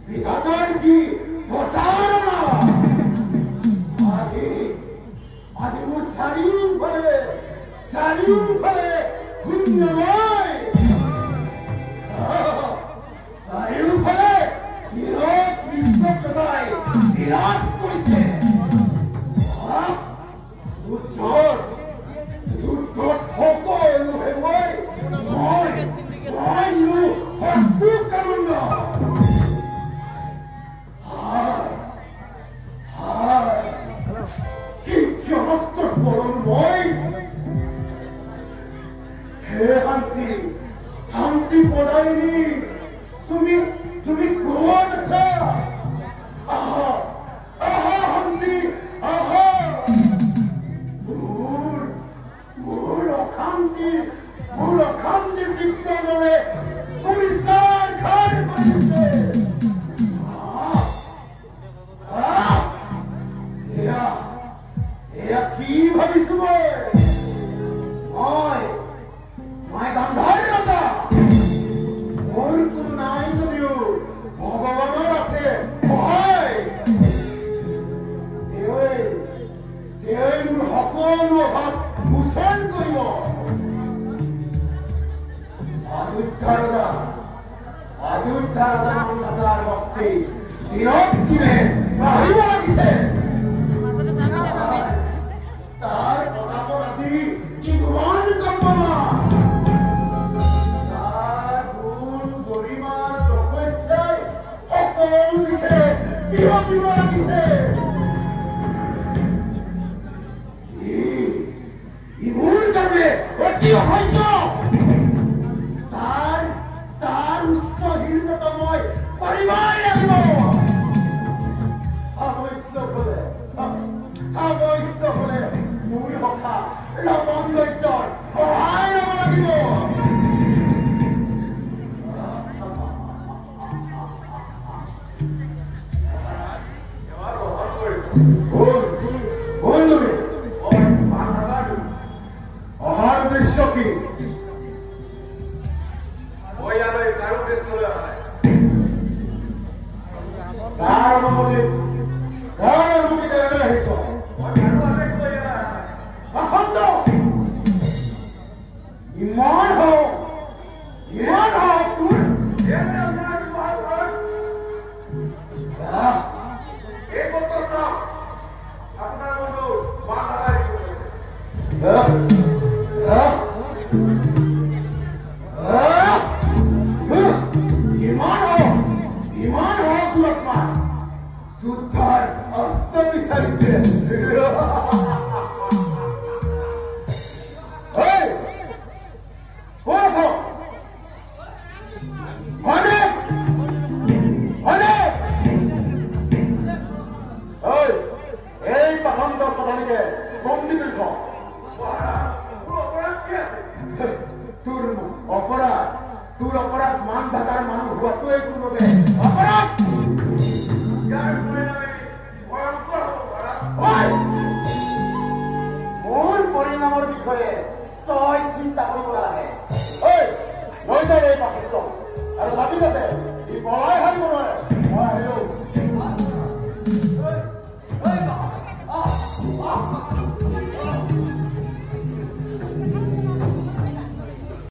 বিধাতাৰ কি প্ৰতাৰণা! আজি মোৰ চাৰিওফালে চাৰিওফালে শূন্যময়, চাৰিওফালে নীৰৱ নিস্তব্ধতাই বিৰাজ কৰিছে। যুদ্ধত যুদ্ধত সকলো হেৰুৱাই মই মই কাৰুণ্য। কি ক্ষণত্বত বৰণ মই! হে শান্তি, শান্তি পদায়িনী, তুমি তুমি ক'ত আছা? আহা, আহা শান্তি, আহা। মোৰ মোৰ অশান্তি, মোৰ অশান্তিৰ বিজ্ঞানৰে তুমি ছাৰখাৰ কৰিছে। এয়া এয়া কি ভাবিছো মই? মই মই গান্ধাৰ ৰজা। মোৰ কোনো নাই যদিও ভগৱানৰ আছে সহায়। তেওঁই তেওঁই মোৰ সকলো অভাৱ মোচন কৰিব। অযোধ্যা ৰজা, অযোধ্যা ৰজা মান্ধাতাৰ ভক্তি দিনক দিনে বাঢ়িব লাগিছে। তাৰ প্ৰতাপত আজি ত্ৰিভুৱন কম্পমান। তাৰ গুণ গৰিমা তপস্যাই সকলো দিশে বিয়পিব লাগিছে। ই মোৰ কাৰণে অতি অসহ্য। তাৰ তাৰ উচ্চ শীৰ্ণতা মই কৰিবই লাগিব। আৱশ্যক হলে, আৱশ্যক হলে মোৰ সখা ৰাৱণ দৈত্যৰ সহায় ল'ব লাগিব। কোন কোন তুমি? অহাৰ উদ্দেশ্য কি? মই ইয়ালৈ কাৰো উদ্দেশ্যলৈ অহা নাই। কাৰ অনুমতিত, কাৰ অনুমতিত ইয়ালৈ আহিছ? মই কাৰো আদেশ লৈ ইয়ালৈ অহা নাই। পাখণ্ড! ইমান হওক, ইমান হওক তোৰ! এয়াতে আপোনাৰ ব্যৱহাৰ কৰক। আহ, এই পত্ৰ চাওক, আপোনাৰ বন্ধু মানধাতাই লিখি পঠাইছে। আহ, আহ, আহ, আহ, ইমান হওক, ইমান হওক তোৰ আত্মা! যুদ্ধৰ অস্ত্ৰ বিচাৰিছে। ঐ, ক'ত আছ? হয়নে, হয়নে? ঐ, এই পাখণ্ড প্ৰধানীকে বন্দী কৰি থ। মহাৰাজ, মোৰ অপৰাধ কি আছে? তোৰ অপৰাধ, তোৰ অপৰাধ মানধাতাৰ মানুহ হোৱাটোৱেই তোৰ বাবে অপৰাধ। ইয়াৰ পৰিণামে ভয়ংকৰ হ'ব মহাৰাজ। ঐ, মোৰ পৰিণামৰ বিষয়ে তই চিন্তা কৰিব নালাগে। ঐ, লৈ যায় এই পাকিস্তান আৰু চাবি যাতে ই পলাই সাৰিব নোৱাৰে।